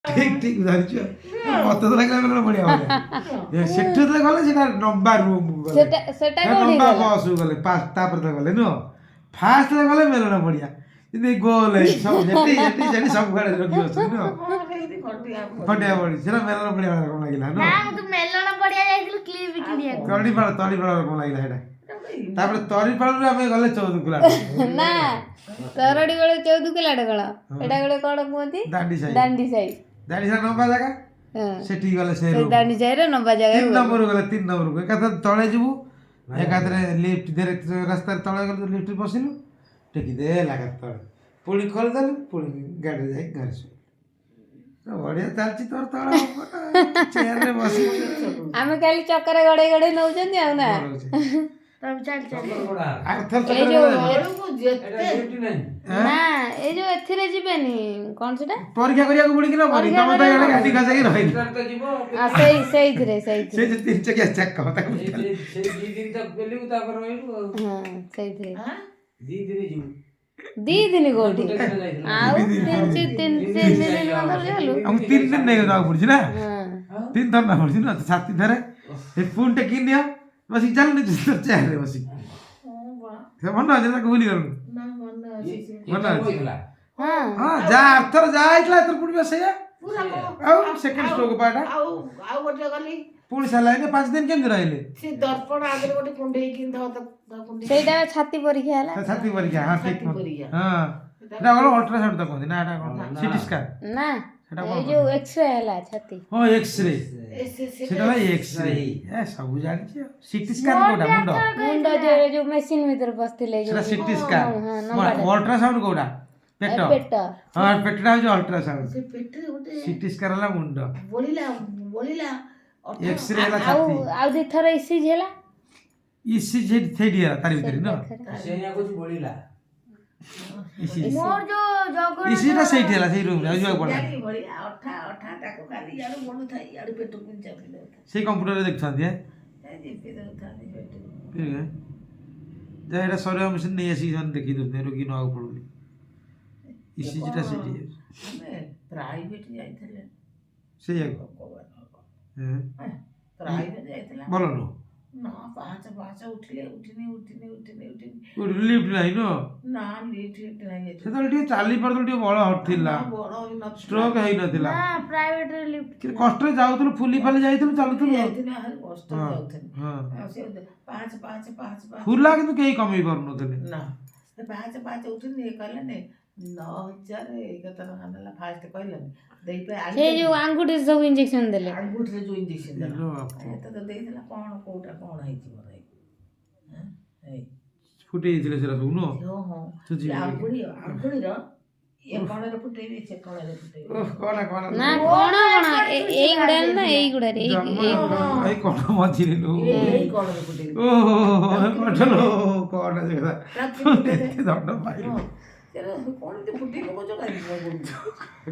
ଠିକ ଠିକ ଧରିଛୁ। ମତେ ତ ଲାଗିଲା ମେଲଣ ପଡିଆ ଭଳିଆ। ସେଠୁ ଯେତେବେଳେ ଗଲେ, ସେଟା ଲମ୍ବା ରୁମ୍ ଗଲେ। ସେଟା ସେଟା କୋଉଠି ଲମ୍ବା ଗଲା? ବସ୍ ଗଲେ ତାପରେ ତ ଗଲେ ନୁହଁ। ଫାଷ୍ଟ ଗଲେ ମେଲଣ ପଡିଆ, ଯେମିତି ଗୋଲ ହେଇଛି ସବୁ, ସେଠି ସେଠି ସେଠି ସବୁଆଡେ ରୋଗୀ ବସୁଛନ୍ତି ନୁହଁ? ହଁ, ସେଇଠି ଖଟିଆ। ଖଟିଆ ପଡି ସେଟା ମେଲଣ ପଡିଆ ଭଳିଆ ରକମ ଲାଗିଲା ନା ନୁହଁ? ମୁଁ ତ ମେଲଣ ପଡିଆ ଯାଇଥିଲୁ କ୍ଲିପ୍ କିଣିବାକୁ। ତଳିପାଳ, ତଳିପାଳ ରକମ ଲାଗିଲା ସେଇଟା। ତାପରେ ତଳିପାଳରୁ ଆମେ ଗଲେ 14 କୁଲା। ନା, ତରଡି ବେଳେ 14 କିଲାଟେ କଣ ଏଇଟା ଗୋଟେ କଣ କୁହନ୍ତି? ଦାଣ୍ଡି ସାହି। ଦାଣ୍ଡି ସାହି। ଦାଣ୍ଡି ସାହି ଲମ୍ବା ଜାଗା। ସେଠିକି ଗଲେ ସେ ସେ room। ଦାଣ୍ଡି ସାହିରେ ନବା ଜାଗା। 3 ନମ୍ବରକୁ ଗଲେ, 3 ନମ୍ବରକୁ ଏକାଥରେ ତଳେ ଯିବୁ, ଏକାଥରେ ଲିଫ୍ଟ ଦେରେ। ରାସ୍ତାରେ ତଳେ ଗଲେ, ଲିଫ୍ଟରେ ବସିଲୁ, ଟେକି ଦେଲା ଏକାଥରେ ତଳେ, ପୁଣି ଖୋଲିଦେଲୁ, ପୁଣି ଗାଡ଼ିରେ ଯାଇକି ଘରେ ଶୋଇଲୁ। ବଢ଼ିଆ ଚାଲିଛି ତୋର। ତଳେ ଚେୟାରରେ ବସିଛୁ। ଆମେ କାଲି ଚକରେ ଗଡେଇ ଗଡେଇ ନଉଛନ୍ତି ଆଉ ନା? ତମେ ଚାଲ ଚାଲ। ଆରଥର ଏଇ ଚକରେ ଯୋଉ ତଳକୁ ଯେତେ ନା, ଏଇ ଯୋଉ ଏଥିରେ ଯିବେନି, କଣ ସେଟା? ପରୀକ୍ଷା କରିବାକୁ ପଡିକି ନବନି ତମେ ତ ଇଆଡ଼େ ଗାଡି ଖସାଇକି ରହିଲ। ଆ, ସେଇ ସେଇଥିରେ ସେ ସେଇଥିରେ। ଯୋଉ ତିନି ଚକିଆ ଚାକ ତାକୁ ସେଇ 2 ଦିନ ତ ପେଲିବୁ, ତାପରେ ରହିବୁ ଆଉ। ହଁ, ସେଇଥିରେ। 2 ଦିନ ଯିବୁ। 2 ଦିନ କୋଉଠି? ଗୋଟେ ଦିନ ଯାଇଥିଲୁ। ଆଉ ତିନି ତିନି 3 ଦିନ ଗଲୁ। ଆମକୁ 3 ଦିନ ନେଇକି ନେବାକୁ ପଡୁଛି ନା? ହଁ। ତିନି ଥର ନେବାକୁ ପଡୁଛି ନା? ଛାତି ଥରେ ଏ ପୁଣି ଟେକି ନିଅ, ବସିକି ଚାଲୁନି ଚେୟାରରେ ବସିକି। ହଁ ବା। ସେ ମନେ ଅଛି, ତାକୁ ଭୁଲି ଗଲୁ? ନା, ମନେ ଅଛି ସେ। ମନେ ଅଛି। କହିଥିଲା। ହଁ। ହଁ, ଯାହା ଆରଥର ଯାହା ହେଇଥିଲା, ଏଥର ପୁଣି ବା ସେଇଆ। ପୁରା କଣ ଆଉ ସେକେଣ୍ଡ ଷ୍ଟ୍ରୋକ୍ ପା ଏଟା। ଆଉ ଆଉ ଗୋଟେ ଗଲି। ପୁଣି ସାଲାଇନ 5 ଦିନ କେମିତି ରହିଲେ? ସେ ଦର୍ପଣ ଆଗରେ ଗୋଟେ କୁଣ୍ଡେଇକି ଧର କୁଣ୍ଡେଇ। ସେଇଟା ଛାତି ପରୀକ୍ଷା ହେଲା। ସେ ଛାତି ପରୀକ୍ଷା, ହଁ ଠିକ। ଛାତି ପରୀକ୍ଷା। ହଁ, ଏଟା କଣ ଅଲ୍ଟ୍ରାସାଉଣ୍ଡ ତ କହନ୍ତି ନା? ଏଟା କଣ ସିଟି ସ୍କାନ? ନା। ସେଟା କଣ? ଏଇ ଯୋଉ ଏକ୍ସରେ ହେଲା ଛାତି। ହଁ, ଏକ୍ସରେ। ଏ ସେ ସେଟା ଭାଇ ଏକ୍ସରେ, ଏ ସବୁ ଜାଣିଛି। ଆଉ ସିଟି ସ୍କାନ କୋଉଟା, ମୁଣ୍ଡ? ମୁଣ୍ଡ ଯୋଉ ଯୋଉ ମେସିନ ଭିତରେ ପଶିଥିଲେ ସେଟା ଯୋଉ। CT scan. ହଁ, ନମ୍ବରଟା। ଅଲ୍ଟ୍ରାସାଉଣ୍ଡ କୋଉଟା, ପେଟ? ଏ ପେଟ। ହଁ, ପେଟଟା ହଉଛି ଅଲ୍ଟ୍ରାସାଉଣ୍ଡ। ସେ ପେଟରେ ଗୋଟେ ସିଟି ସ୍କାନ ହେଲା ମୁଣ୍ଡ। ବଳିଲା ବଳିଲା ଅଠା। ଏକ୍ସରେ ହେଲା ଆଉ ଛାତି। ଆଉ ଦିଥର ଇସିଜି ହେଲା। ଇସିଜି ସେଇଠି ହେଲା ତାରି ଭିତରେ ନା? ସେଇଆ କହୁଛି, ବଳିଲା। ଇସିଜି। ମୋର ଯୋଉ ଜଗନ୍ନାଥ ଇସିଜିଟା ସେଇଠି ହେଲା, ସେଇ ରୁମରେ, ଆଉ ଯିବାକୁ ପଡ଼ିଲା। ଜାଣି ବଳିଲା ଅଠା ଅଠା, ତାକୁ ଖାଲି ଇଆଡୁ ବଢୁଥାଏ, ଇଆଡୁ ପେଟକୁ ଚାପି ଦଉଥାଏ। ସେଇ କମ୍ପ୍ୟୁଟରରେ ଦେଖୁଥାନ୍ତି। ଏ ଚିପି ଦଉଥାନ୍ତି ପେଟକୁ। ଯା, ଏଇଟା ସରିବା ମେସିନ୍ ନେଇ ଆସିକି ସେମାନେ ଦେଖି ଦଉଛନ୍ତି, ରୋଗୀ ନେବାକୁ ପଡ଼ୁନି। ଇସିଜିଟା ସେଇଠି। ଆମେ ପ୍ରାଇଭେଟ ଯାଇଥିଲେ। ସେଇଆକୁ। ଭଗବାନ। ହଁ, ପ୍ରାଇଭେଟ ଯାଇଥିଲା। ଭଲ ନୁହଁ। ନା, ପାହାଚ ପାହାଚ ଉଠିଲେ ଉଠିନି ଉଠିନି ଉଠିନି ଉଠିନି। ଲିଫ୍ଟ ନାହିଁ ନୁହଁ? ନା, ଲିଫ୍ଟ ଫିଫ୍ଟ ନାହିଁ ଏଠି। ସେତେବେଳେ ଟିକେ ଚାଲି ପାରୁଥିଲୁ, ଟିକେ ବଳ ଥିଲା। ନା, ବଡ ନଥିଲା। ଷ୍ଟ୍ରୋକ୍ ହେଇନଥିଲା। ନା, ପ୍ରାଇଭେଟରେ ଲିଫ୍ଟ। କିନ୍ତୁ କଷ୍ଟରେ ଯାଉଥିଲୁ, ଫୁଲି ଫାଲି ଯାଇଥିଲୁ, ଚାଲୁଥିଲୁ। ଯାଇଥିଲି, ଭାରି କଷ୍ଟ ଯାଉଥିଲି। ହଁ। ଆଉ ସେ ପାହାଚ ପାହାଚ ପାହାଚ ପାହାଚ। ଫୁଲା କିନ୍ତୁ କେହି କମେଇ ପାରୁନଥିଲେ। ନା, ସେ ପାହାଚ ପାହାଚ ଉଠିନି। ଇଏ କହିଲେନି 9,000 କେତେ ଟଙ୍କା ନେଲା ଫାଷ୍ଟ କହିଲେନି ଦେଇପାଇ। ସେଇ ଯୋଉ ଆଙ୍ଗୁଠିରେ ସବୁ ଇଞ୍ଜେକ୍ସନ ଦେଲେ। ଆଙ୍ଗୁଠିରେ ଯୋଉ ଇଞ୍ଜେକ୍ସନ ଦେଲା। ଇଲୋ ବାପ। ଏତେ ତ ଦେଇଥିଲା, କ'ଣ କୋଉଟା କ'ଣ ହେଇଛି ମୋର ଏଇ ହାଁ? ଏଇ ଫୁଟେଇ ଦେଇଥିଲେ ସେଟା ସବୁ ନୁହଁ? ହଁ ହଁ ସୁଜି। ସେ ଆଙ୍ଗୁଳି ଆଙ୍ଗୁଳିର ଏ କଣରେ ଫୁଟେଇବି, ସେ କଣରେ ଫୁଟେଇବି। ଓଃ, କହନା କହନା। ନା, କଣ କଣ ଏଇଗୁଡାରେ ନା, ଏଇଗୁଡାରେ ଏଇ ଜମା ଏଇ କଣ ମଝିରେ ଲୋ। ଏଇ କଣରେ ଫୁଟେଇବି। ଓହୋ, କଠଲ କହନା ସେ କଥା। ତାକୁ ଫୁଟେଇଦେ। ଏତେ ଦଣ୍ଡ ପାଇଲୁ। ହଁ, ସେଟା କ'ଣ ଏମିତି ଫୁଟେଇ ପକଉଛ କାହିଁକି ମୋ ଗୋଡ଼କୁ?